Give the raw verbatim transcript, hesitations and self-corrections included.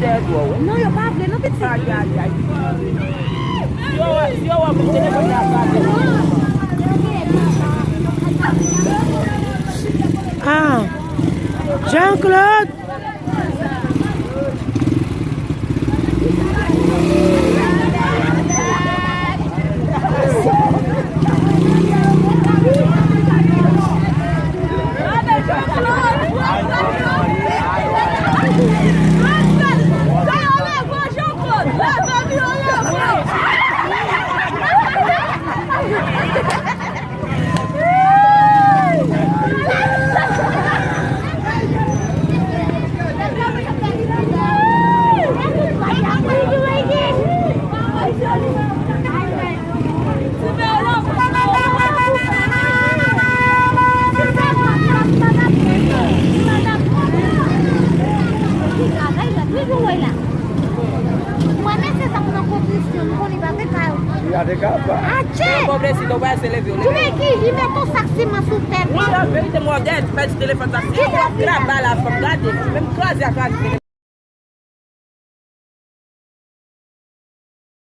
Non, yo pa vle non, pitit. Ay, ay, ay. Si yo wè, si yo wè moun telefòn la pa vle. Ah, Jean-Claude. Mwen, men se sa pou nan konstriksyon, m konnen pa vle kay. Atchè! Pou vle si nou pa se leve, leve. Koulè ki, li met yon sak siman sou tèt li. Wi, an verite, mwen dèyè ti pèdi telefòn sa. Si w ap graba la, fanm, gade, menm kraze a kraze telefòn.